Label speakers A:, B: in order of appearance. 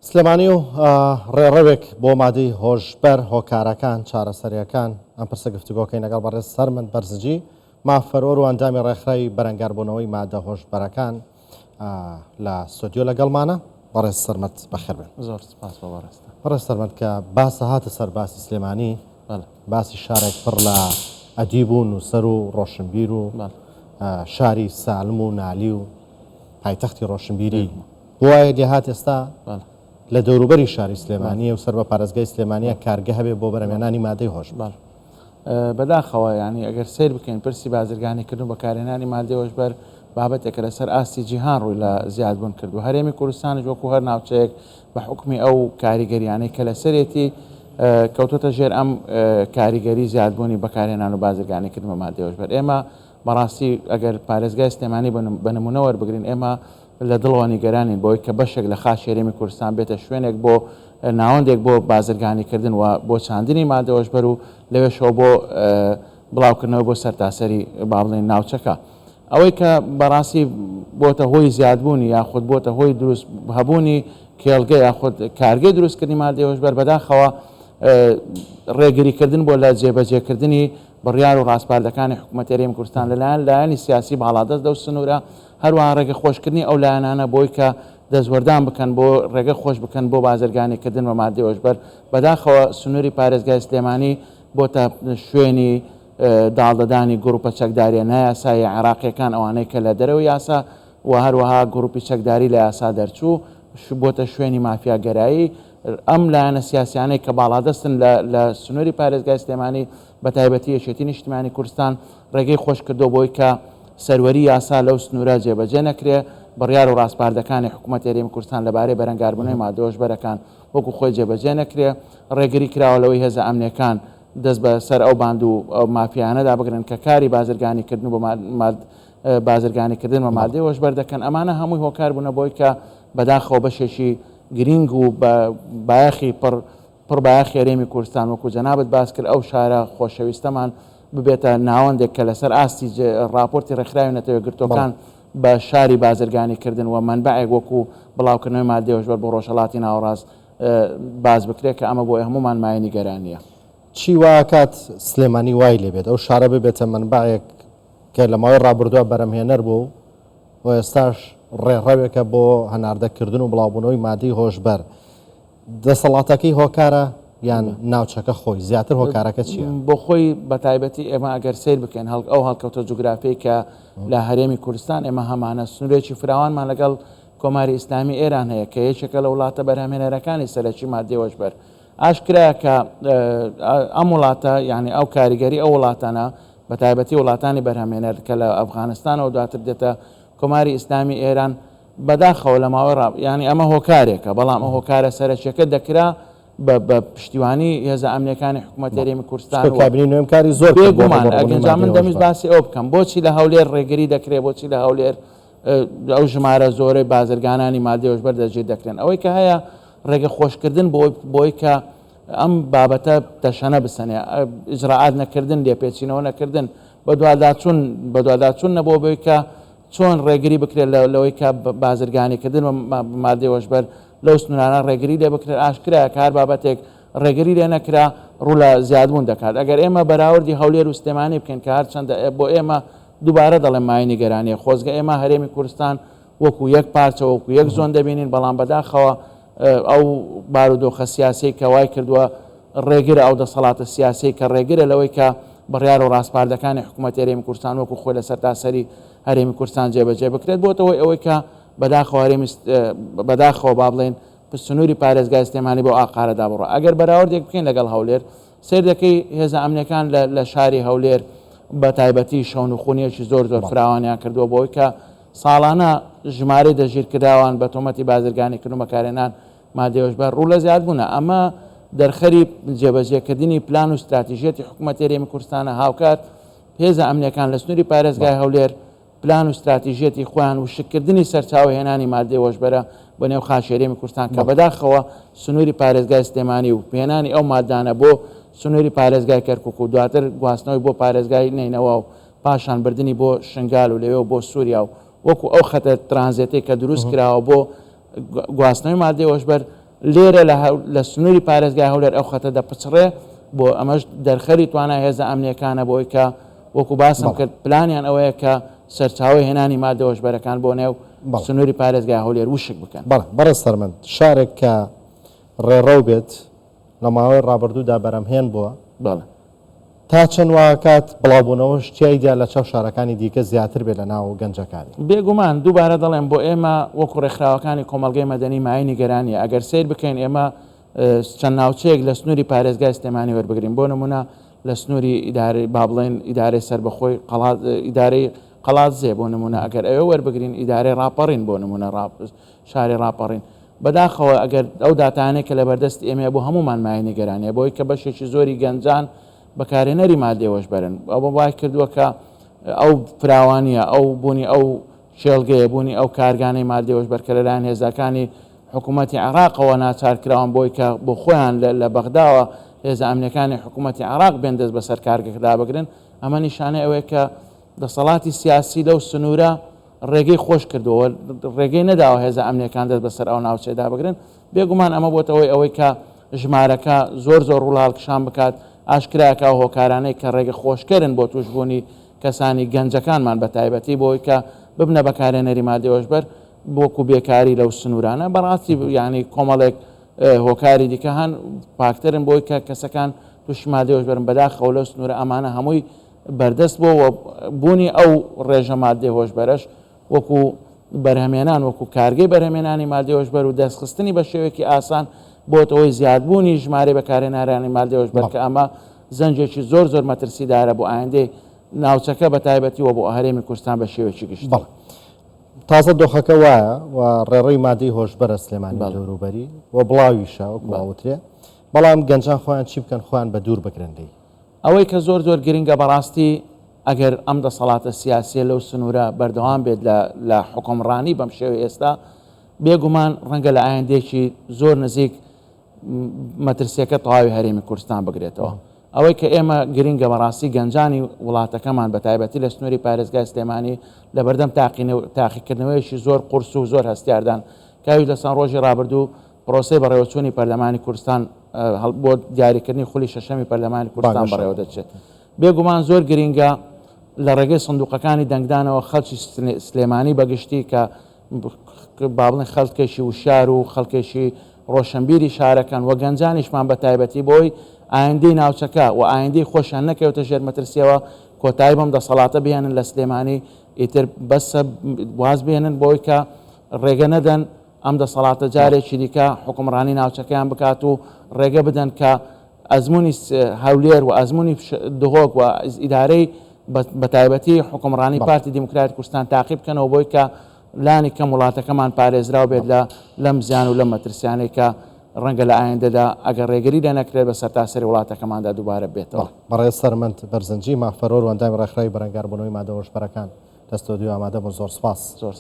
A: سلێمانی و ڕێڕەوێک بۆ مادەی هۆشبەر، هۆکارەکان، چارەسەرییەکان، ئەم پرسە گفتوگۆکەین لەگەڵ بەڕێز سەرمەند بەرزنجی، مافپەروەر و ئەندامی ڕێکخراوی بەرەنگاربوونەوەی مادە هۆشبەرەکان لە ستۆدیۆ لەگەڵمانە. بەڕێز سەرمەد بەخێر بێن.
B: زۆر سپاس بۆ بەڕێزتان.
A: بەڕێز سەرمەد کە باسە هاتە سەر باسی سلێمانی، باسی شارێک پڕ لە ئەدیب و نووسەر و ڕۆشنبیر و شاری سالم و نالی و پایتەختی ڕۆشنبیری بوایە لێهات ئێستا لە دەوروبەری شاری سلێمانییە و سەر بە پارێزگای سلێمانییە کارگە هەبێ بۆ بەرهەمهێنانی مادەی هۆشبەر.
B: بەداخەوە یانی ئەگەر سەیر بکەین پرسی بازرگانیکردن و بەکارهێنانی مادەی هۆشبەر بابەتێکە لەسەر ئاستی جیهان ڕووی لە زیادبوون کردووە. هەرێمی کوردستانیش وەکو هەر ناوچەیەک بە حوکمی ئەو کاریگەریانەی کە لەسەرێتی کەوتۆتە ژێر ئەم کاریگەری زیادبوونی بەکارهێنان و بازرگانیکردن بە مادەی هۆشبەر. ئێمە بەڕاستی ئەگەر پارێزگای سلێمانی بە نموونە وەربگرین ئێمە لە دڵەوە نیگەرانین بەوەی کە بەشێک لە خاکی هەرێمی کوردستان بێتە شوێنێک بۆ ناوەندێک بۆ بازرگانیکردن و بۆ چاندنی مادە هۆشبەر و لەوێشەوە بۆ بڵاوکردنەوە بۆ سەرتاسەری با بڵێین ناوچەکە. ئەوەی کە بەڕاستی بۆتە هۆی زیادبوونی یاخود بۆتە هۆی دروست هەبوونی کێڵگە یاخود کارگەی دروستکردنی مادەی هۆشبەر بەداخەوە ڕێگریکردن بۆ لە جێبەجێکردنی بڕیار و ڕاسپاردەکانی حکوومەتی هەرێمی کوردستان لەلایەن لایەنی سیاسی باڵادەست لەو سنوورە، هەروەها ڕێگە خۆشکردنی ئەو لایەنانە بۆی کە دەستوەردان بکەن بۆ ڕێگە خۆش بکەن بۆ بازرگانی کردن بە ماددەی هۆشبەر، بەداخەوە سنووری پارێزگای سلێمانی بۆتە شوێنی داڵدەدانی گروپە چەکداریە نایاساییە عێراقیەکان ئەوانەی کە لە دەرەوەی یاسا و هەروەها گروپی چەکداری لە یاسا دەرچوو بۆتە شوێنی مافیاگەرایی ئەم لایەنە سیاسیانەی کە باڵادەستن لە لە سنووری پارێزگای سلێمانی بە تایبەتی یەکێتی نیشتیمانی کوردستان ڕێگەی خۆش کردووە بۆی کە سەروەری یاسا لەو سنوورە جێبەجێ نەکرێ، بڕیار و ڕاسپاردەکانی حکوومەتی هەرێمی کوردستان لەبارەی بەرەنگاربوونەوەی ماددە هۆشبەرەکان وەکو خۆی جێبەجێ نەکرێ، ڕێگری کراوە لەوەی هێزە ئەمنییەکان دەست بە سەر ئەو باند و مافیایانەدا بگرن کە کاری بازرگانیکردن و بە بازرگانیکردن بە ماددەی هۆشبەر دەکەن، ئەمانە هەمووی هۆکار بوونە بۆی کە بەداخەوە بەشێکی گرینگ و بایەخی پڕ پڕ بایەخی هەرێمی کوردستان وەکو جەنابت باس کرد ئەو شارە خۆشەویستەمان ببێتە ناوەندێک کە لەسەر ئاستی ڕاپۆرتی ڕێکخراوی نەتەوە یەکگرتووەکان بە شاری بازرگانی کردن و مەنبەعێک وەکو بڵاوکردنەوەی ماددەی هۆشبەر بۆ ڕۆژهەڵاتی ناوەڕاست باس بکرێت کە ئەمە بۆ هەموومان مایەی نیگەرانییە.
A: چی وا ئەکات سلێمانی وای لێ بێت ئەو شارە ببێتە مەنبەعێک کە لە ماوەی ڕابردووە بەرەمهێنەر بووە و ئێستاش ڕێڕەوێکە بۆ هەناردەکردن و بڵاوبوونەوەی مادەی هۆشبەر؟ دەسەڵاتەکەی هۆکارە یان ناوچەکە خۆی؟ زیاتر هۆکارەکە چییە؟
B: بۆ خۆی بە تایبەتی ئێمە ئەگەر سەیر بکەین هەڵک ئەو هەڵکەوتە جوگرافیەی کە لە هەرێمی کوردستان ئێمە هەمانە سنوورێکی فراوانمان لەگەڵ کۆماری ئیسلامی ئێران هەیە کە یەکێکە لە وڵاتە بەرهەمهێنەرەکانی سەرەکی ماددەی هۆشبەر ئاشکرایە کە ئەم وڵاتە یعنی ئەو کاریگەری ئەو وڵاتانە بە تایبەتی وڵاتانی بەرهەمهێنەر کە لە ئەفغانستانەوە دواتر دێتە کۆماری ئیسلامی ئێران بەداخەوە لە ماوەی ڕاب یانی ئەمە هۆکارێکە بەڵام ئەو هۆکارە سەرەکیەکە دەکرا بە بە پشتیوانی هێزە ئەمنیەکانی حکوومەت هەرێمی کوردستان
A: چونکە کابینەی نوێم کاری زۆر کرد بۆ
B: بێگومان
A: ڕووبەڕووبوونەوەی
B: ئەگەر من
A: مادەی
B: دەمویست
A: هۆشبەر.
B: باسی ئەوە بکەم بۆچی لە هەولێر ڕێگری دەکرێت بۆچی لە هەولێر ئەو ژمارە زۆرەی بازرگانانی مادەی هۆشبەر دەستگیر دەکرێن ئەوەی کە هەیە ڕێگە خۆشکردن بۆی بۆی کە ئەم بابەتە تەشەنە بسەنێ ئیجرائات نەکردن لێپێچینەوە نەکردن بەدواداچوون بەدواداچوون نەبووە بۆی کە چۆن ڕێگری بکرێت لەوەی کە بازرگانیکردن بە مادەی هۆشبەر لەو سنوورانە ڕێگری لێ بکرێت، ئاشکرایە کە هەر بابەتێک ڕێگری لێ نەکرا ڕوو لە زیادبوون دەکات. ئەگەر ئێمە بەراوردی هەولێر و سلێمانی بکەین کە هەرچەندە بۆ ئێمە دووبارە دەڵێم مایەی نیگەرانییە، خۆزگە ئێمە هەرێمی کوردستان وەکو یەک پارچە وەکو یەک زۆن دەبینین، بەڵام بەداخەوە ئەو بارودۆخە سیاسیەی کە وای کردووە ڕێگرە ئەو دەسەڵاتە سیاسیەی کە ڕێگرە لەوەی کە بڕیار و ڕاسپاردەکانی حکوومەتی هەرێمی کوردستان وەکو خۆی لە سەرتاسەری هەرێمی کوردستان جێبەجێ بکرێت بۆتە هۆی ئەوەی کە بەداخەوە هەرێمی بەداخەوە با بڵێین سنووری پارێزگای سلێمانی بەو ئاقارەدا بڕوا ئەگەر بەراوردێک بکەین لەگەڵ هەولێر سەیر دەکەی هێزە ئەمنیەکان لە شاری هەولێر بە تایبەتی شەونخونیەکی زۆر زۆر فراوانیان کردووە بۆی کە ساڵانە ژمارەی دەستگیرکراوان بە تۆمەتی بازرگانیکردن و بەکارهێنان مادەی هۆشبەر ڕوو لە زیادبوونە، ئەمە دەرخەری جێبەجێکردنی پلان و ستراتیژیەتی حکومەتی هەرێمی کوردستانە، هاوکات هێزە ئەمنیەکان لە سنووری پارێزگای هەولێر پلان و ستراتیژیەتی خۆیان وشککردنی سەرچاوەی هێنانی مادەی هۆشبەرە بۆ نێو خاکی هەرێمی کوردستان کە بەداخەوە سنووری پارێزگای سلێمانی و هێنانی ئەو مادانە بۆ سنووری پارێزگای کەرکوک و دواتر گواستنەوەی بۆ پارێزگای نەینەوا و پاشان بردنی بۆ شنگال و لەوێوە بۆ سووریا و وەکو ئەو خەتە ترانزێتەی کە دروست کراوە بۆ گواستنەوەی مادەی هۆشبەر. لێرە لە سنووری پارێزگای هەولێر ئەو خەتە دەپچڕێ، بۆ ئەمەش دەرخەری توانای هێزە ئەمنییەکانە بۆ ئەوەی کە وەکو باسم کرد پلانیان ئەوەیە کە سەرچاوەی هێنانی ماددە هۆشبەرەکان بۆ نێو سنووری پارێزگای هەولێر وشک بکەن.
A: بەڵێ بەڕێز سەرمەند، شارێک کە ڕێڕەو بێت لە ماوەی ڕابردوودا بەرەمهێن بووە، تا چەند واکات بڵاوبوونەوەش تیایدا لە چاو شارەکانی دیکە زیاتر بێت لە ناو گەنجەکانی؟
B: بێگومان، دووبارە دەڵێم بۆ ئێمە وەکو ڕێکخراوەکانی کۆمەڵگەی مەدەنی مایەی نیگەرانییە، ئەگەر سەیر بکەین ئێمە چەند ناوچەیەک لە سنووری پارێزگای سلێمانی وەربگرین، بۆ نموونە لە سنووری ئیدارەی با بڵێین ئیدارەی سەربەخۆی قەڵا ئیدارەی قەڵادزێ بۆ نموونە ئەگەر ئەوێ وەربگرین ئیدارەی ڕاپەڕین بۆ نموونە شاری ڕاپەڕین بەداخەوە ئەگەر ئەو داتایانەی کە لەبەردەستی ئێمەیە بۆ هەموومان مایەی نیگەرانیە بەوەی کە بەشێکی زۆری گەنجان بەکارهێنەری مادەی هۆشبەرن ئەوە وای کردووە کە ئەو فراوانیە ئەو بوونی ئەو کێڵگەیە بوونی ئەو کارگانەی مادەی هۆشبەر کە لەلایەن هێزەکانی حکوومەتی عێراقەوە ناچار کراون بۆی کە بۆ خۆیان لە بەغداوە هێزە ئەمنیەکانی حکوومەتی عێراق بێن دەست بەسەر کارگەکەدا بگرن ئەمە نیشانەی ئەوەیە کە دەسەڵاتی سیاسی لەو سنوورە ڕێگەی خۆش کردووە و ڕێگەی نەداوە هێزە ئەمنییەکان دەست بەسەر ئەو ناوچەیەدا بگرن، بێگومان ئەمە بۆتە هۆی ئەوەی کە ژمارەکە زۆر زۆر ڕوو لە هەڵکشان بکات، ئاشکرایە کە ئەو هۆکارانەی کە ڕێگە خۆشکەرن بۆ تووشبوونی کەسانی گەنجەکانمان بە تایبەتی بۆ ئەوەی کە ببنە بەکارهێنەری مادەی هۆشبەر وەکو بێکاری لەو سنوورانە بەڕاستی یانی کۆمەڵێک هۆکاری دیکە هەن فاکتەرن بۆی کە کەسەکان تووشی مادەی هۆشبەرن بەداخەوە لەو سنوورە ئەمانە هەمووی بەردەست بووە و بوونی ئەو ڕێژە ماددەی هۆشبەرەش وەکو بەرهەمێنان وەکو کارگەی بەرهەمێنانی ماددەی هۆشبەر و دەستخستنی بە شێوەیەکی ئاسان بۆتە هۆی زیادبوونی ژمارەی بەکارهێنەرانی ماددەی هۆشبەر کە ئەمە زەنگێکی زۆر زۆر مەترسیدارە بۆ ئایندەی ناوچەکە بە تایبەتی و بۆ هەرێمی کوردستان بە شێوەیەکی گشتی.
A: بەڵێ. تازە دۆخەکە وایە و ڕێڕەوی مادەی هۆشبەرە سلێمانی و دەوروبەری و بڵاویشە وەکو ئەوترێ، بەڵام گەنجان خۆیان چی بکەن خۆیان بە دوور بگرن لێی؟
B: ئەوەی کە زۆر زۆر گرنگە بەڕاستی ئەگەر ئەم دەسەڵاتە سیاسیە لەو سنوورە بەردەوام بێت لە لە حوکمڕانی بەم شێوەی ئێستا بێگومان ڕەنگە لە ئایندەیەکی زۆر نزیک مەترسیەکە تەواوی هەرێمی کوردستان بگرێتەوە. ئەوەی کە ئێمە گرنگە بەڕاستی گەنجانی وڵاتەکەمان بە تایبەتی لە سنووری پارێزگای سلێمانی لەبەردەم تاقیکردنەوەیەکی زۆر قورس و زۆر هەستیاردان کە ئەویش لە چەند ڕۆژی ڕابردوو پرۆسەی بەڕێوەچوونی پەرلەمانی کوردستان بۆ دیاریکردنی خولی شەشەمی پەرلەمانی کوردستان بەڕێوە دەچێت. بێگومان زۆر گرینگە لە ڕێگەی سندوقەکانی دەنگدانەوە خەڵکی سلێمانی بەگشتی کە با بڵێن خەڵکێکی وشیار و خەڵکێکی ڕۆشنبیری شارەکەن و گەنجانیشمان بە تایبەتی بۆی ئایندەی ناوچەکە و ئایندەی خۆشیان نەکەوێتە ژێر مەترسیەوە کۆتایی بەم دەسەڵاتە بهێنن لە سلێمانی ئیتر بەسە واز بێنن بۆی کە ڕێگە نەدەن ئەم دەسەڵاتە جارێکی دیکە حوکمڕانی ناوچەکەیان بکات و ڕێگە بدەن کە ئەزموونی هەولێر و ئەزموونی دهۆک و ئیدارەی بەتایبەتی حوکمڕانی پارتی دیموکراتی کوردستان تاقی بکەنەوە بۆی کە لانی کەم وڵاتەکەمان پارێزراو بێت لە لەم زیان و لەم مەترسیانەی کە ڕەنگە لە ئایندەدا ئەگەر ڕێگری لێ نەکرێت بە سەرتاسەری وڵاتەکەماندا دووبارە بێتەوە.
A: بەڕێز سەرمەند بەرزنجی، مافپەروەر و ئەندامی ڕێکخراوی بەرەنگاربوونەوەی مادە هۆشبەرەکان لە ستۆدیۆ ئامادە بوون، زۆر سوپاس.
B: زۆر.